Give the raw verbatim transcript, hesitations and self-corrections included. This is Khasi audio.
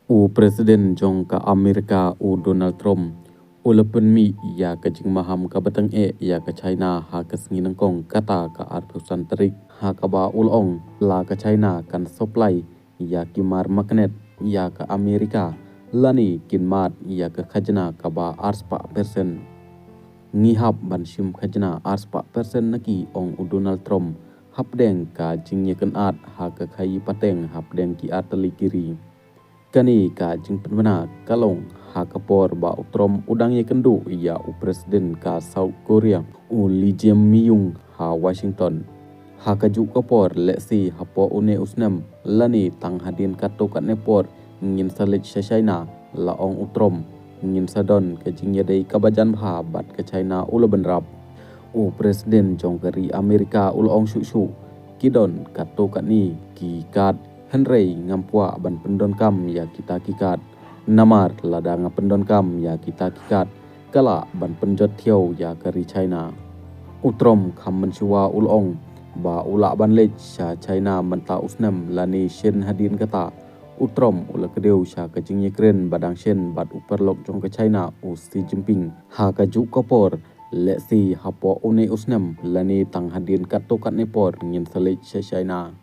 U President jong ka Amerika u Donald Trump u la pynmih ïa ka jingmaham kaba tyngeh ïa ka China ha ka sngi nyngkong kata ka arphew san tarik ha kaba u la ong la ka China kan supply ïa ki mar magnet ïa ka Amerika lane kin mad ïa ka khajna kaba arspah percent. Ngi hap ban shim khajna arspah percent na ki, ong u Donald Trump hapdeng ka jingïakynad ha ka khaïi pateng hapdeng ki artylli ki ri. Kane ka jingpynbna ka long ha ka por ba u Trump u dang ïakynduh ïa u President ka South Korea u Lee Jae-myung ha Washington. Ha kajuh ka por lehse hapoh une u snem lane tang hadien katto katne por ngin sa leit sha China, la ong u Trump. Ngin sa don ka jingïadei kaba jan bha bad ka China, u la bynrap. U President jong ka ri Amerika u la ong shuh shuh, ki don katto katne ki kad, hynrei ngam kwah ban pyndonkam ïa kita ki kad. Namar lada nga pyndonkam ïa kita ki kad, ka lah ban pynjot thiaw ïa ka ri China. U Trump kham mynshuwa u la ong ba u lah ban leit sha China mynta u snem lane shen hadien kata. U Trump u la kdew sha ka jingïakren ba dang shen bad u paralok jong ka China u Xi Jinping ha kajuh ka por, lehse hapoh une u snem lane tang hadien katto katne por ngin sa leit sha China.